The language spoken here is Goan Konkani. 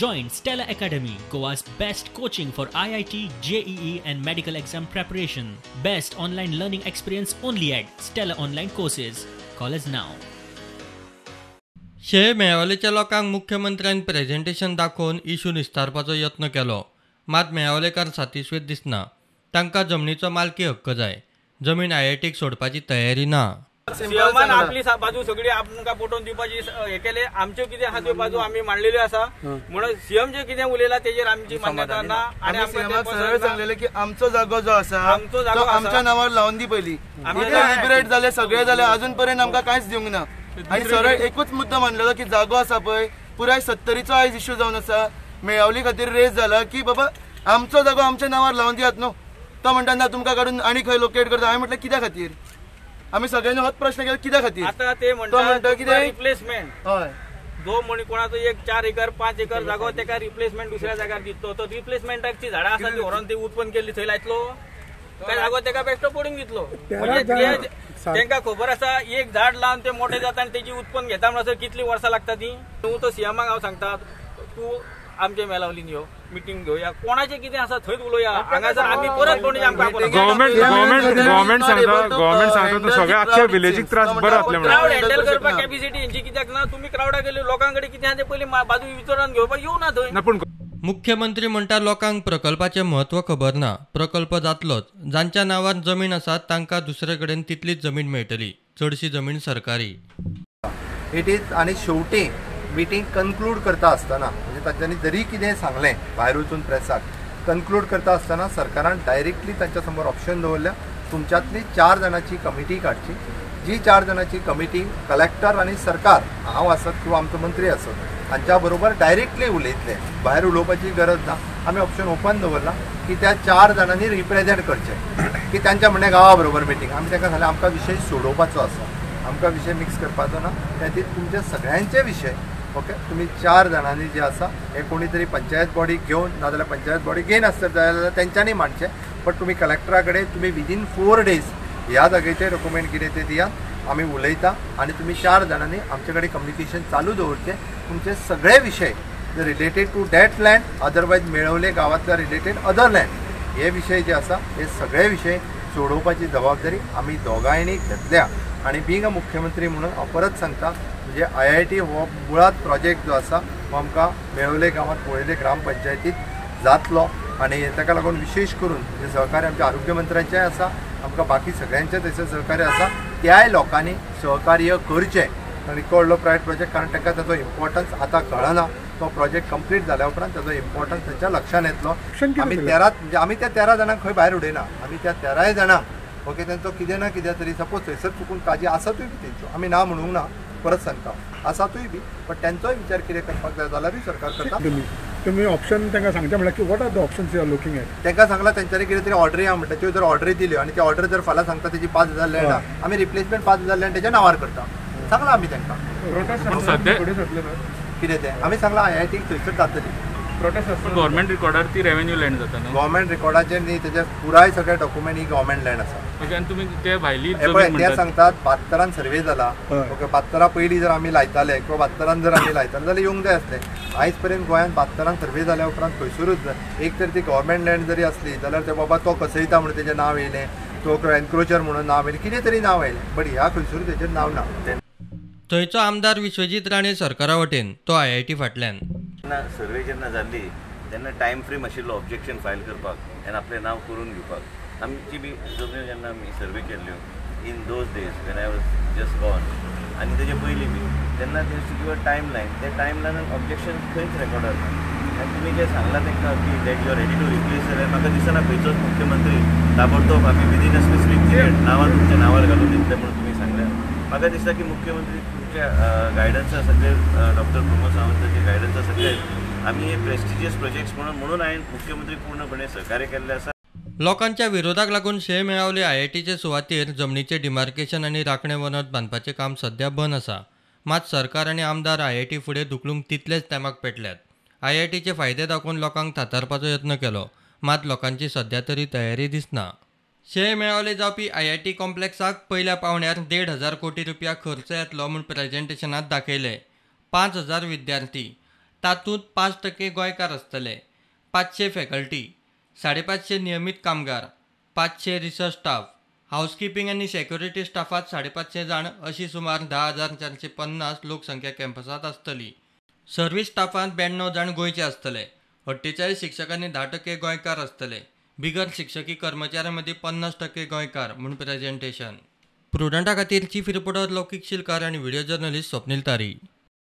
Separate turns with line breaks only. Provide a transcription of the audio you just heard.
Join Stella Academy, Goa's best coaching for IIT, JEE and medical exam preparation. Best online learning experience only at Stella Online Courses. Call us now.
शे मेळावलेच्या लोकांक मुख्यमंत्र्यान प्रेझेंटेशन दाखोवन इशू निस्तारपाचो यत्न केलो, मात मेळावलेकार सातिस्वेत दिसना. तांकां जमनीचो मालकी हक्क जाय. जमीन आयआयटीक सोडपाची तयारी ना.
सीएमान आपली बाजू सगळी आमकां पटोवन दिवपाची हे केले. आमच्यो कितें आहा त्यो बाजू आमी मांडलेल्यो आसा, म्हणून सीएम जे कितें उलयला तेजेर आमची मान्यता ना. आनी
सीएमाक सरळ सांगलेले की आमचो जागो जो आसा आमचो जागो आमच्या नांवार लावन दी पयली. लिबरेट जाले सगळे जाले, अजून पर्यंत आमकां कांयच दिवंक ना. आनी सरळ एकूच मुद्दो मांडलेलो की जागो आसा पळय पुराय सत्तरीचो आयज इश्यू जावन आसा. मेळावली खातीर रेस जाला की बाबा आमचो जागो आमच्या नांवार लावन दियात न्हू. तो म्हणटा ना तुमकां काडून आनी खंय लोकेट करता. हांवें म्हटलें कित्या खातीर? आमी सगळ्यांनी होच प्रश्न केला कित्या खातीर.
आतां ते म्हणटा कितें रिप्लेसमेंट. हय, जो म्हण कोणाचो एक 4 एकर 5 एकर जागो तेका रिप्लेसमेंट दुसऱ्या जाग्यार दितलो. तो रिप्लेसमेंटाक ती झाडां आसा ती व्हरोन ती उत्पन्न केल्ली थंय लायतलो काय जागो तेका बेश्टो पडून दितलो. म्हणजे तेंका खबर आसा एक झाड लावन ते मोठे जाता आनी तेजी उत्पन्न घेता म्हणसर कितली वर्सां लागता ती. तूं तो सीएमाक हांव सांगता, तूं आमचे मेलावलीन यो, मिटींग घेवया, कोणाचें कितें आसा थंयच उलोवया. हांगासर आमी परत कोणी आमकां
गव्हर्मेंट सांगता, गव्हर्मेंट सांगता तूं सगळ्या आख्ख्या विलेजीक त्रास बरो जातले म्हणून.
क्रावड हँडल करपाक कॅपॅसिटी हेंची कित्याक ना? तुमी क्रावडा गेले लोकां कडेन कितें आहा तें पयलीं बाजू विचारून घेवपाक येवना थंय.
पूण
मुख्यमंत्री म्हणटा लोकांक प्रकल्पाचें म्हत्व खबर ना. प्रकल्प जातलोच, जांच्या नांवार जमीन आसा तांकां दुसरे कडेन तितलीच जमीन मेळटली. चडशी जमीन सरकारी.
It is. आनी शेवटी मिटींग कन्क्लूड करता आसतना म्हणजे तांच्यांनी जरी कितें सांगलें भायर वचून प्रेसाक, कन्क्लूड करता आसतना सरकारान डायरेक्टली तांच्या समोर ऑप्शन दवरल्या, तुमच्यांतली 4 जाणांची कमिटी काडची. जी 4 जाणांची कमिटी कलेक्टर आनी सरकार, हांव आसत किंवा आमचो मंत्री आसत, हांच्या बरोबर डायरेक्टली उलयतले, भायर उलोवपाची गरज ना. आमी ऑप्शन ओपन दवरला की त्या 4 जाणांनी रिप्रेझेंट करचें की तांच्या म्हणणें गांवा बरोबर मिटींग. आमी तांकां सांगलें आमकां विशय सोडोवपाचो आसा, आमकां विशय मिक्स करपाचो ना, त्या खातीर तुमचे सगळ्यांचे विशय ओके तुमी 4 जाणांनी जे आसा हे कोणी तरी पंचायत बॉडी घेवन, नाजाल्यार पंचायत बॉडी घेयनासत जाल्यार तेंच्यांनी मांडचें. बट तुमी कलेक्टरा कडेन तुमी विदीन 4 डेज ह्या जागेचे डॉक्युमेंट कितें ते दियात, आमी उलयता. आनी तुमी 4 जाणांनी आमचे कडेन कम्युनिकेशन चालू दवरचें. तुमचे सगळे विशय related to that land, otherwise मेळवले गांवांतल्या रिलेटेड अदर लँड, हे विशय जे आसा हे सगळे विशय सोडोवपाची जबाबदारी आमी दोगांयनी घेतल्या. आनी बींग अ मुख्यमंत्री म्हणून हांव परत सांगता, म्हणजे आयआयटी हो मुळात प्रोजेक्ट जो आसा हो आमकां मेळवले गांवांत पळयले ग्रामपंचायतीत जातलो. आनी ताका लागून विशेश करून जे सहकार्य आमच्या आरोग्य मंत्र्यांचें आसा, आमकां बाकी सगळ्यांचें तशें सहकार्य आसा, त्याय लोकांनी सहकार्य करचें. आनी इतलो प्रायवेट प्रोजेक्ट, कारण तांकां ताचो इम्पॉर्टन्स आतां कळना. तो प्रोजेक्ट कंप्लीट जाल्या उपरांत ताचो इम्पॉर्टन्स तांच्या लक्षांत येतलो. आमी 13 म्हणजे आमी त्या 13 जाणांक खंय भायर उडयना, आमी त्या 13 जाणांक ओके तेंचो कितें ना कितें तरी सपोज थंयसर चुकून काजी आसतूय बी तेंच्यो, आमी ना म्हणूंक ना, परत सांगता आसातूय बी, बट तेंचोय विचार कितें करपाक जाय जाल्यारूय सरकार करता.
तुमी ऑप्शन तांकां सांगचे म्हणल्यार की what are the options you are looking at?
तांकां सांगलां तेंच्यांनी कितें तरी ऑर्डरी आहा म्हणटा, त्यो जर ऑर्डरी दिल्यो आनी त्यो ऑर्डर जर फाल्यां सांगता तेजी 5,000 लँड आहा, आमी रिप्लेसमेंट 5,000 लँड तेच्या नांवार करता, सांगलां आमी तांकां. कितें तें आमी सांगलां आयआयटीक थंयसर जातली.
गव्हर्मेंट रिकॉर्डार ती रेवेन्यू लँड जाता न्हू?
गव्हर्मेंट रिकॉर्डाचेर न्ही, तेजे पुराय सगळे डॉक्युमेंट ही गव्हर्मेंट लँड आसा.
ओके, आनी तुमी ते भायली
पळय ते सांगतात 72 सर्वे जाला. ओके, 72 पयलीं जर आमी लायताले किंवा 72 जर आमी लायताले जाल्यार येवंक जाय आसलें. आयज पर्यंत गोंयांत 72 सर्वे जाल्या उपरांत खंयसरूच एक तर ती गव्हर्मेंट लँड जरी आसली जाल्यार ते बाबा तो कसयता म्हणून तेजें नांव येयलें, तो एनक्रोचर म्हणून नांव येयलें, कितें तरी नांव येयलें, बट ह्या खंयसरूच तेजेर नांव ना.
थंयचो आमदार विश्वजीत राणे सरकारा वटेन, तो आयआयटी फाटल्यान.
सर्वे जेन्ना जाल्ली तेन्ना टायम फ्रेम आशिल्लो ऑब्जेक्शन फायल करपाक आनी आपलें नांव करून घेवपाक. आमची बी जमनी जेन्ना आमी सर्वे केल्ल्यो in those days when I was just born आनी तेजे पयलीं बी, तेन्ना they used to give a time line. त्या टायम लायनान ऑब्जेक्शन खंयच रेकॉर्डार ना. आनी तुमी जें सांगलां तांकां की that you are ready to replace, जाल्यार म्हाका दिसना खंयचोच मुख्यमंत्री ताबडतोब आमी विदीन अ स्पेसिफीक पिरियड नांवां तुमच्या नांवार घालून दितले म्हणून तुमी सांगल्या. म्हाका दिसता की मुख्यमंत्री तुमच्या गायडन्सा सगळे, डॉक्टर प्रमोद सावंताच्या गायडन्सा सगळे आमी हे प्रेस्टिजियस प्रोजेक्ट्स म्हणून हांवें मुख्यमंत्री पूर्णपणे सहकार्य केल्लें आसा.
लोकांच्या विरोधाक लागून शे मेळावले आयआयटीचे सुवातेर जमनीचें डिमार्केशन आनी राखणे वनत बांदपाचें काम सध्या बंद आसा. मात सरकार आनी आमदार आयआयटी फुडें धुकलूंक तितलेच तेमाक पेटल्यात. आयआयटीचे फायदे दाखोवन लोकांक थातारपाचो यत्न केलो, मात लोकांची सध्या तरी तयारी दिसना. शे मेळावले जावपी आयआयटी कॉम्प्लेक्साक पयल्या पावण्यार 1,500 कोटी रुपया खर्च येतलो म्हूण प्रेझेंटेशनात दाखयले. 5,000 विद्यार्थी, तातूंत 5% गोंयकार आसतले. 500 फॅकल्टी, 550 नियमीत कामगार, 500 रिसर्च स्टाफ, हावसकिपींग आनी सेक्युरिटी स्टाफांत 550 जाण अशी सुमार 10,450 लोकसंख्या कॅम्पसांत आसतली. सर्वीस स्टाफांत 92 जाण गोंयचे आसतले. 48 शिक्षकांनी 10% गोंयकार आसतले. बिगर शिक्षकी कर्मचाऱ्यां मदीं 50% गोंयकार म्हूण प्रेजेंटेशन. प्रुडंटा खातीर चीफ रिपोर्टर लौकीक शिलकार आनी व्हिडिओ जर्नलिस्ट स्वप्नील तारी.